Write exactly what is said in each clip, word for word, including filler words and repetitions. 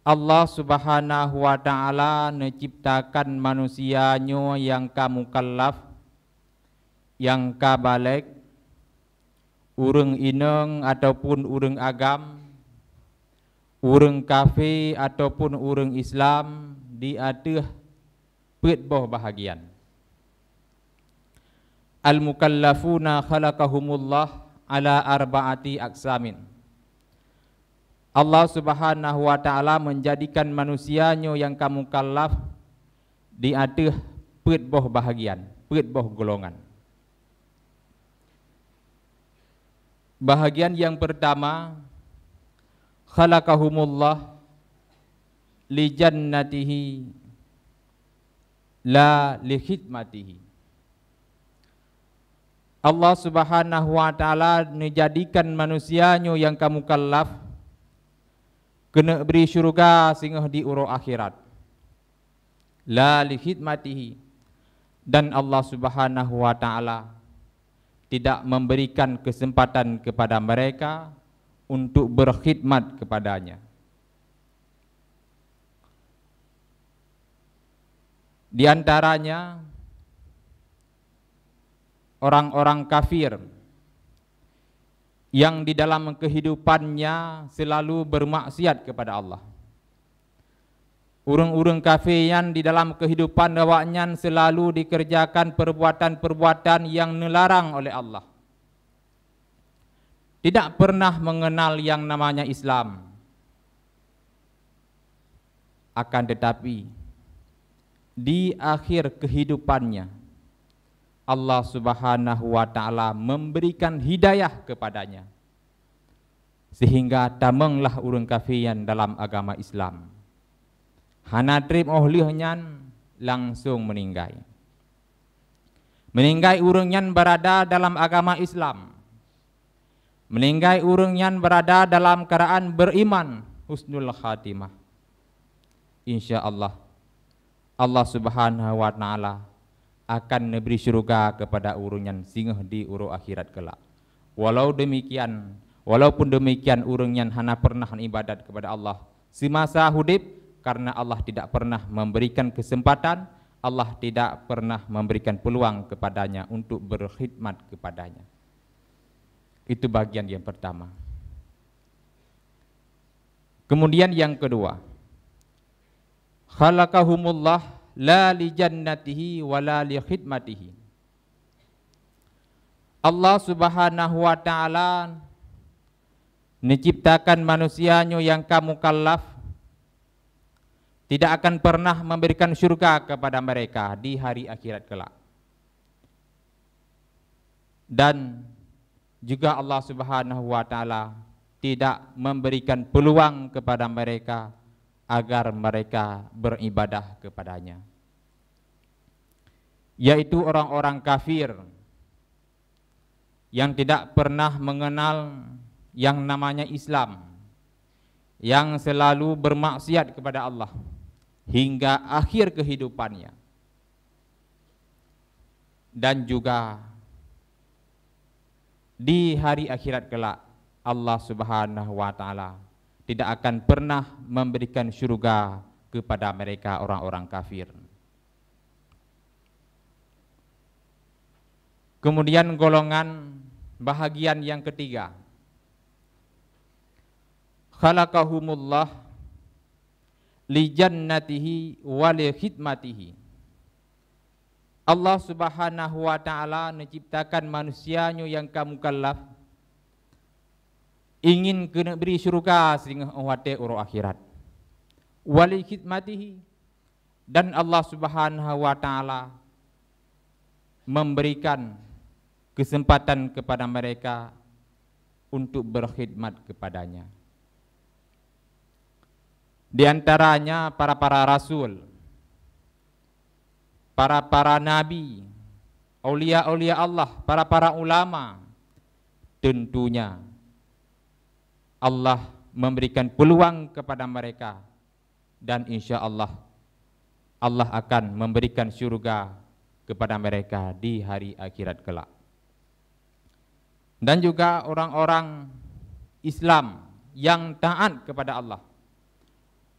Allah Subhanahu wa Ta'ala neuciptakan manusia nyoe nyang ka mukallaf, nyang ka balek, ureuëng inong ataupun ureuëng agam, ureuëng kafé ataupun ureuëng Islam di ateueh peuet boh bahagian. Al-mukallafuna khalaqahumullah ala arba'ati aqsamin. Allah Subhanahu wa Ta'ala menjadikan manusia nyoe nyang ka mukallaf di ateueh peuet boh bahagian, peuet boh golongan. Bahagian yang pertama, khalaqahumullah li jannatihi la li khidmatihi. Allah Subhanahu wa Ta'ala neujadikan manusia nyoe nyang ka mukallaf keuneuk bri syurga singoh di uroe akhirat. La li khidmatihi, dan Allah Subhanahu wa Ta'ala tidak memberikan kesempatan kepada mereka untuk berkhidmat kepada-Nya. Di antaranya orang-orang kafir yang di dalam kehidupannya selalu bermaksiat kepada Allah. Ureuëng-ureuëng kafé nyan di dalam kehidupan awaknyan selalu dikerjakan perbuatan-perbuatan yang neularang oleh Allah. Tidak pernah mengenal yang namanya Islam. Akan tetapi, di akhir kehidupannya, Allah Subhanahu wa Ta'ala memberikan hidayah kepadanya, sehingga tamonglah ureuëng kafé nyan dalam agama Islam. Hana treb óh lheueh nyan, langsung meuninggai. Meuninggai ureuëng nyan berada dalam agama Islam. Meuninggai ureuëng nyan berada dalam keadaan beriman, husnul khatimah. Insya Allah, Allah Subhanahu wa Ta'ala akan neubri syurga kepada ureuëng nyan singoh di uroe akhirat kelak. Walau demikian, walaupun demikian, ureuëng nyan hana pernah ibadat kepada Allah semasa hudeb, karena Allah tidak pernah memberikan kesempatan, Allah tidak pernah memberikan peluang kepadanya untuk berkhidmat kepadanya. Itu bagian yang pertama. Kemudian yang kedua, khalaqahumullah la li jannatihi wa la li khidmatihi. Allah Subhanahu wa Ta'ala menciptakan manusia nyoe nyang ka mukallaf tidak akan pernah memberikan syurga kepada mereka di hari akhirat kelak. Dan juga Allah Subhanahu wa Ta'ala tidak memberikan peluang kepada mereka agar mereka beribadah kepada-Nya, yaitu orang-orang kafir yang tidak pernah mengenal yang namanya Islam, yang selalu bermaksiat kepada Allah hingga akhir kehidupannya. Dan juga di hari akhirat kelak, Allah Subhanahu wa Ta'ala tidak akan pernah memberikan syurga kepada mereka orang-orang kafir. Kemudian golongan bahagian yang ketiga, khalaqahumullah li jannatihi wa li khidmatihi. Allah Subhanahu wa Ta'ala menciptakan manusia nyoe nyang ka mukallaf ingin keuneuk bri syurga singoh watée uroe akhirat. Wa li khidmatihi, dan Allah Subhanahu wa Ta'ala memberikan kesempatan kepada mereka untuk berkhidmat kepada-Nya. Di antaranya para-para rasul, para-para nabi, aulia-aulia Allah, para-para ulama. Tentunya Allah memberikan peluang kepada mereka, dan insya Allah, Allah akan memberikan syurga kepada mereka di hari akhirat kelak. Dan juga orang-orang Islam yang taat kepada Allah,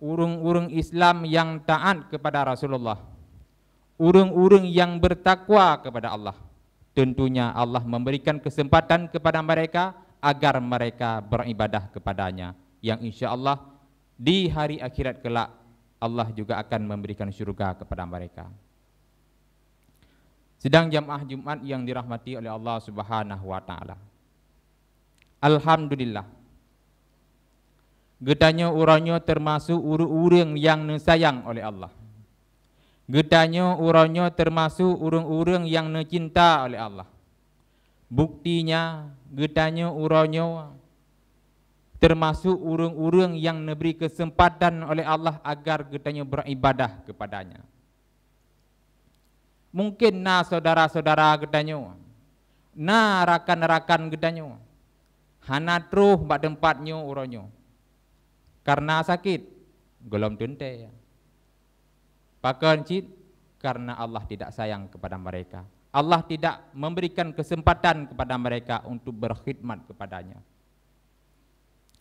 Ureuëng-ureuëng Islam nyang taat kepada Rasulullah, ureuëng-ureuëng nyang bertakwa kepada Allah, tentunya Allah memberikan kesempatan kepada mereka agar mereka beribadah kepada-Nya, yang insya Allah di hari akhirat kelak Allah juga akan memberikan syurga kepada mereka. Sidang jamaah Jumat yang dirahmati oleh Allah Subhanahu wa Ta'ala. Alhamdulillah, geutanyoe uroe nyoe teumasok ureuëng-ureuëng nyang neusayang oleh Allah. Geutanyoe uroe nyoe teumasok ureuëng-ureuëng nyang neucinta oleh Allah. Buktinya, geutanyoe uroe nyoe teumasok ureuëng-ureuëng nyang neubri keuseumpatan oleh Allah agar geutanyoe beribadah kepada-Nya. Mungken na syedara-syedara geutanyoe, na rakan-rakan geutanyoe hana troh bak teumpat nyoe uroe nyoe, kareuna sakét, gohlom teuntée. Pakon cit? Kareuna Allah tidak sayang kepada mereka. Allah tidak memberikan kesempatan kepada mereka untuk berkhidmat kepada-Nya.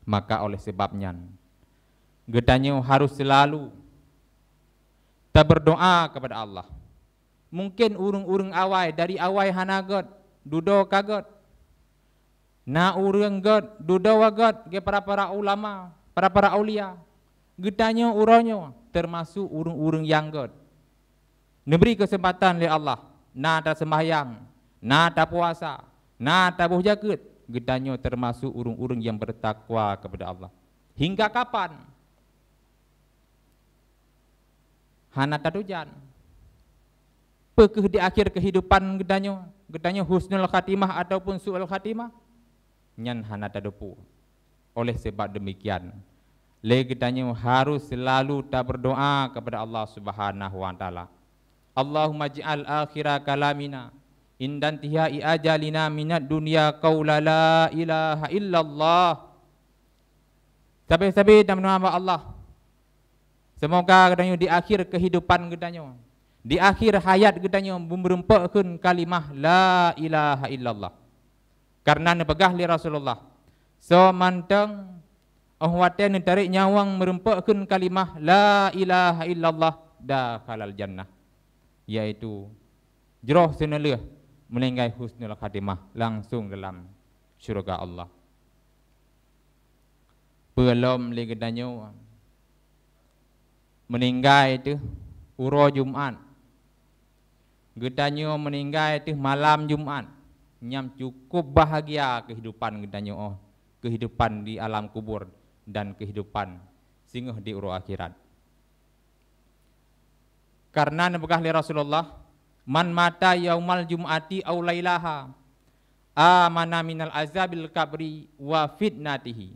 Maka oleh sebab nyan, geutanyoe harus selalu taberdoa kepada Allah. Mungken ureuëng-ureuëng awai, dari awai hana gét, dudoe ka gét. Na ureuëng gét, dudoe gét, geu para-para ulama, para-para aulia. Geutanyoe uroe nyoe teumasok ureuëng-ureuëng nyang gét. Neubri keuseumpatan lé Allah, na taseumbahyang, na tapuasa, na taboh jakeuet, geutanyoe teumasok ureuëng-ureuëng nyang beutakwa keupada Allah. Hingga kapan? Hana tatujan. Peu kheueh di akhir keuhidupan geutanyoe, geutanyoe husnul khatimah ataupun su'ul khatimah? Nyan hana tateupeue. Oleh sebab demikian, lé geutanyoe harus selalu taberdoa kepada Allah Subhanahu wa Ta'ala. Allahumma ij'al akhira kalamina indantihai ajalina minad dunya qaula la ilaha illallah. Sabe-sabe dan mendoa bak Allah. Semoga geutanyoe di akhir kehidupan geutanyoe, di akhir hayat geutanyoe, meureumpok kheun kalimah la ilaha illallah. Karena neupeugah lé Rasulullah, "Soe mantong óh watée neutarek nyawöng meureumpok kheun kalimah la ilaha illallah dakhalal jannah," yaitu jroh seuneulheueh meuninggai husnul khatimah langsong dalam syurga Allah. Peulom lé geutanyoe meuninggai teuh uroe Jumat. Geutanyoe meuninggai teuh malam Jumat. Nyan cukup bahagia keuhidupan geutanyoe óh, keuhidupan di alam kubur dan keuhidupan singoh di uroe akhirat. Karena neupeugah lé Rasulullah, "Man mata yaumal jum'ati aw lailaha, amana minal azabil kabri wa fitnatihi."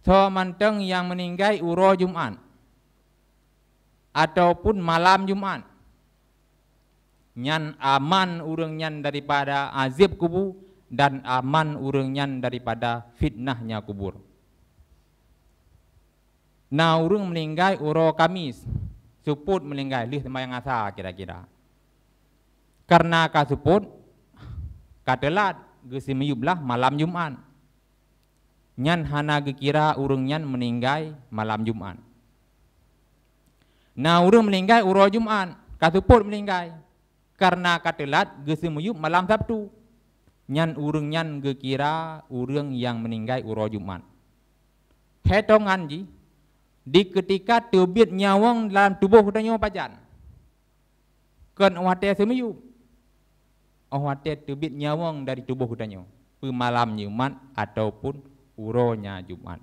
Soe mantong nyang meuninggai uroe Jumat ataupun malam Jumat, nyan aman ureuëng nyan daripada azeb kubu dan aman ureuëng nyan daripada fitnahnya kubur. Na ureuëng meuninggai uroe Kamis, seupôt meuninggai lheueh seumayang asa kira-kira. Karena ka seupôt, ka teulat, geuseumiyueb lah malam Jumat. Nyan hana geukira ureuëng nyan meuninggai malam Jumat. Na ureuëng meuninggai uroe Jumat, ka seupôt meuninggai, karena ka teulat geuseumiyueb malam Sabtu. Nyan ureuëng nyan geukira ureuëng nyang meuninggai uroe Jumat. Hitongan jih, di keutika teubiet nyawöng dalam tuboh geutanyoe pajan? Kon óh watée seumiyueb, óh watée teubiet nyawöng dari tuboh geutanyoe, peu malam Jumat ataupun uroe nya Jumat.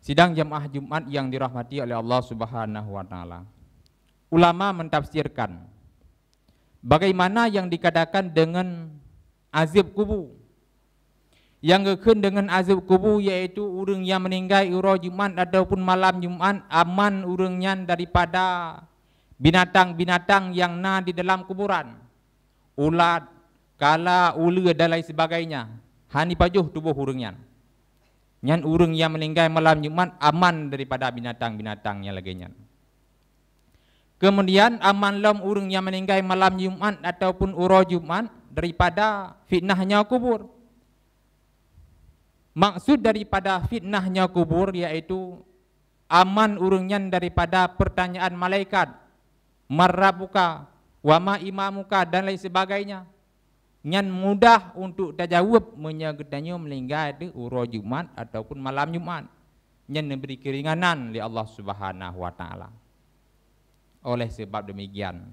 Sidang jamaah Jumat yang dirahmati oleh Allah Subhanahu wa Ta'ala. Ulama mentafsirkan bagaimana yang dikatakan dengan azab kubu. Nyang geukheun deungon azab kubu, yaitu ureuëng nyang meuninggai uroe Jumat ataupun malam Jumat, aman ureuëng nyan daripada binatang-binatang nyang na di dalam kuburan, ulat, kala, uleue, dan lain sebagainya, hana jipajoh tuboh ureuëng nyan. Nyan ureuëng nyang meuninggai malam Jumat aman daripada binatang-binatang nyang lagée nyan. Keumudian, aman lom ureuëng nyang meuninggai malam Jumat ataupun uroe Jumat daripada fitnah nyoe kubur. Maksud daripada fitnah nyoe kubur, yaitu aman ureuëng nyan daripada pertanyaan malaikat, "Man rabbuka? Wa ma imamuka?" dan lain sebagainya. Nyan mudah untuk tajaweueb meunyoe geutanyoe meuninggai di uroe Jumat ataupun malam Jumat. Nyan neubri keuringanan lé Allah Subhanahu wa Taala. Oleh sebab demikian,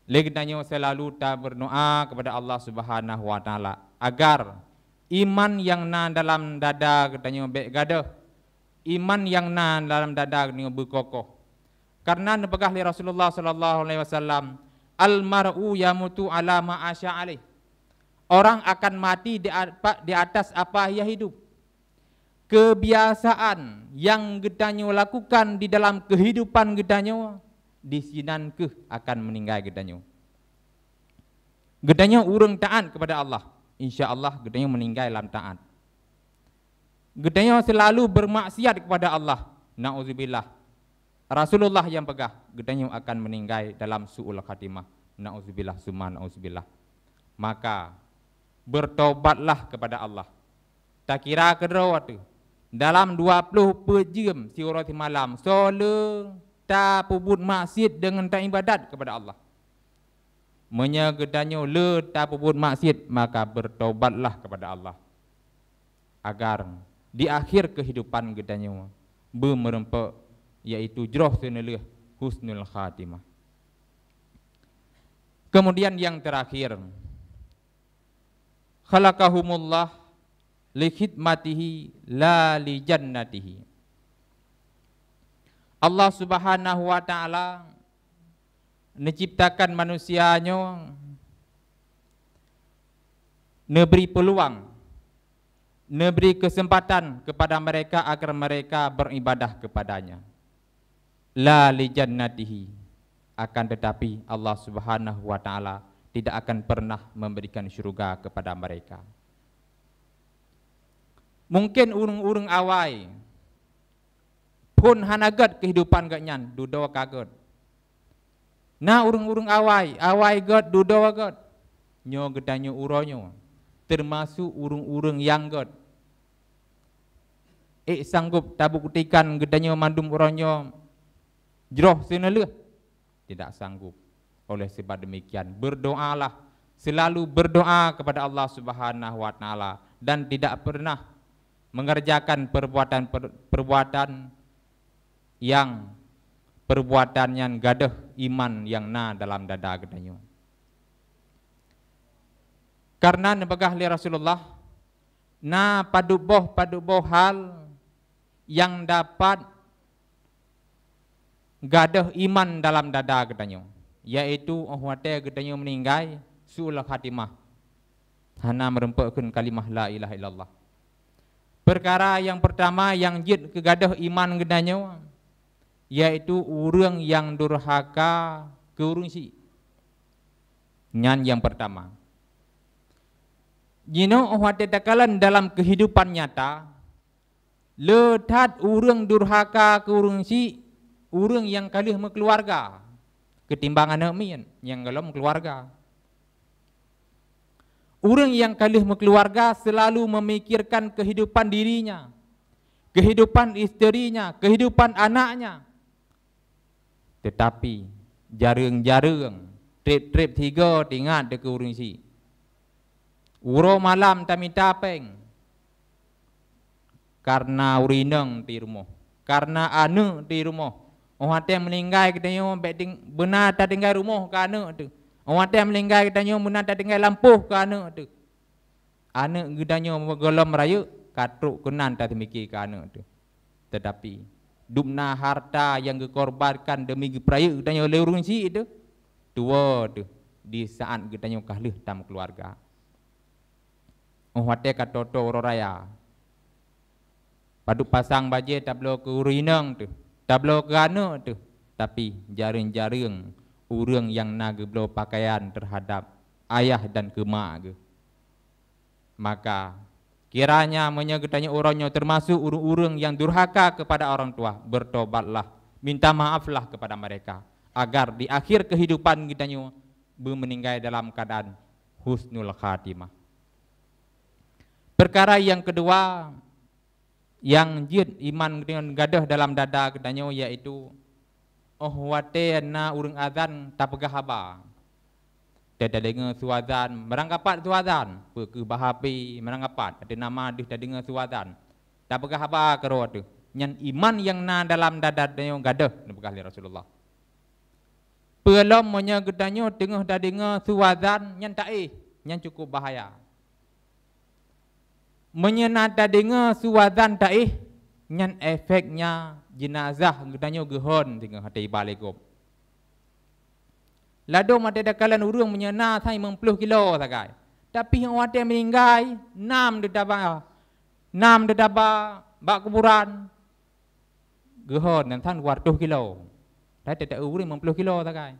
lé geutanyoe selalu taberdoa kepada Allah Subhanahu wa Taala agar iman nyang na dalam dada geutanyoe bék gadôh, iman nyang na dalam dada geutanyoe beukokoh. Karena neupeugah lé Rasulullah sallallahu alaihi wasallam, "Al mar'u yamutu ala ma asya alaih." Orang akan mati di a-, di atas apa ia hidup. Kebiasaan yang geutanyoe lakukan di dalam kehidupan geutanyoe, di sinan keuh akan meuninggai geutanyoe. Geutanyoe ureuëng taat kepada Allah, insya Allah geutanyoe meuninggai lam taat. Geutanyoe selalu bermaksiat kepada Allah, nauzubillah. Rasulullah nyang peugah, geutanyoe akan meuninggai dalam su'ul khatimah, nauzubillah summa nauzubillah. Maka, bertobatlah kepada Allah. Takira keudroe teuh, dalam dua ploh peuet jeuem siuroe simalam, soe le tapeubuet maksiet deungon taibadat kepada Allah. Meunyoe geutanyoe le tapeubuet maksiet, maka bertobatlah kepada Allah, agar di akhir kehidupan geutanyoe beumeureumpok, yaitu jroh seuneulheueh husnul khatimah. Kemudian yang terakhir, "Khalaqahumullah li khidmatihi la li jannatihi." Allah Subhanahu wa Taala neuciptakan manusia nyoe, neubri peuluang, neubri keuseumpatan kepada mereka agar mereka beribadah kepada-Nya. La li jannatihi, akan tetapi Allah Subhanahu wa Taala tidak akan pernah memberikan syurga kepada mereka. Mungkin ureuëng-ureuëng awai phon hana gét kehidupan geuhnyan, dudoe ka gét. Na ureuëng-ureuëng awai, awai gét, dudoe gét. Nyoe geutanyoe uroe nyoe, teumasuk ureuëng-ureuëng nyang gét. Ék sanggob tabuktikan geutanyoe mandum uroe nyoe jroh seuneulheueh? Tidak sanggup. Oleh sebab demikian, berdoalah, selalu berdoa kepada Allah Subhanahu wa Taala, dan tidak pernah mengerjakan perbuatan per-, perbuatan yang perbuatan nyan gadôh iman nyang na dalam dada geutanyoe. Karena neupeugah lé Rasulullah, na padub boh, padub boh hal nyang dapat gadôh iman dalam dada geutanyoe, yaitu óh watée geutanyoe meuninggai, su'ul khatimah, hana meureumpok kheun kalimah la ilaha illallah. Peukara nyang peurtama nyang jeuet keu gadôh iman geutanyoe, yaitu ureuëng nyang durhaka keu ureuëng syiek. Nyan nyang peurtama. Jinoe óh watée takalon dalam keuhidupan nyata, le that ureuëng durhaka keu ureuëng syiek, ureuëng nyang ka lheueh meukeuluwarga, keutimbang aneuëk miet nyang gohlom meukeuluwarga. Ureuëng nyang ka lheueh meukeuluwarga seulalu memikirkan keuhidupan dirinya, keuhidupan isterinya, keuhidupan anaknya. Teutapi, jareueng-jareueng, treb-treb sigoe teuingat teuh keu ureuëng syiek. Uroe malam tamita péng, kareuna ureuëng inong teuh rumoh, kareuna aneuëk teuh rumoh. Óh watée meuninggai geutanyoe bék ting-, beuna tatinggai rumoh keu aneuëk teuh. Óh watée meuninggai geutanyoe beuna tatinggai lampôh keu aneuëk teuh. Aneuëk geutanyoe gohlom rayeuk, ka trok keunan tateumiki keu aneuëk teuh. Teutapi, dubna harta nyang geukorbankan deumi geupeurayeuk geutanyoe lé ureuëng syiek teuh, tuwoe teuh di saát geutanyoe ka lheueh tameukeuluwarga. Óh watée ka toe-toe uroe raya, padub pasang bajée tabloe keu ureuëng inong teuh, tabloe keu aneuëk teuh, tapi jareueng-jareueng ureuëng nyang na geubloe peukayan teuhadab ayah dan keu mak geuh. Maka, kiranya meunyoe geutanyoe uroe nyoe teumasuk ureuëng-ureuëng nyang durhaka keupada orang tua, bertobatlah, minta maaflah keupada mereka, agar di akhir keuhidupan geutanyoe beumeuninggai dalam keuadaan husnul khatimah. Peukara nyang keudua, nyang jeuet iman geutanyoe gadôh dalam dada geutanyoe, yaitu óh watée na ureuëng azan tapeugah haba. Tadeungoe su azan, meurangkapat su azan, peu kheueh bak H P, meurangkapat, ateueh nama deuh tadeungoe su azan, tapeugah haba keudroe teuh. Nyan iman nyang na dalam dada geutanyoe gadôh, neupeugah lé Rasulullah. Peulom meunyoe geutanyoe teungoh tadeungoe su azan nyan taéh, nyan cukup bahaya. Meunyoe na tadeungoe su azan taéh, nyan efeknya jeunazah geutanyoe geuhon singoh watée iba lé gob. Ladôm watée takalon ureuëng meunyoe na sai limong ploh kilo sagai, tapi watée meuninggai, nam teutaba, nam teutaba bak kuburan, geuhon nyan san dua ratus kilo. Tapi teutap ureuëng limong ploh kilo sagai.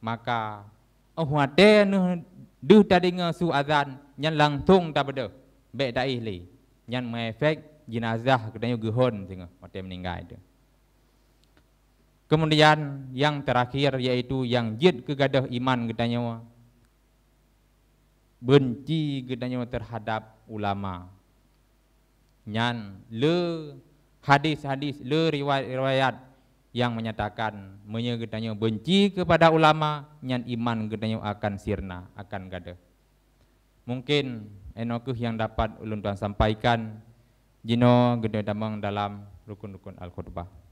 Maka óh watée neuh deuh tadeungoe su azan nyan langsong tabeudôh, bék taéh lé. Nyan meuefek jeunazah geutanyoe geuhon singoh watée meuninggai teuh. Kemudian nyang terakhir, yaitu nyang jeuet keu gadôh iman geutanyoe, beunci geutanyoe teuhadab ulama. Nyan le hadis-hadis, le riwayat-riwayat nyang menyatakan meunyoe geutanyoe beunci keupada ulama, nyan iman geutanyoe akan sirna, akan gadôh. Mungkin inoe kheueh nyang dapat ulôn tuan sampaikan. Jinoe geutanyoe tamong dalam rukun-rukun al-khutbah.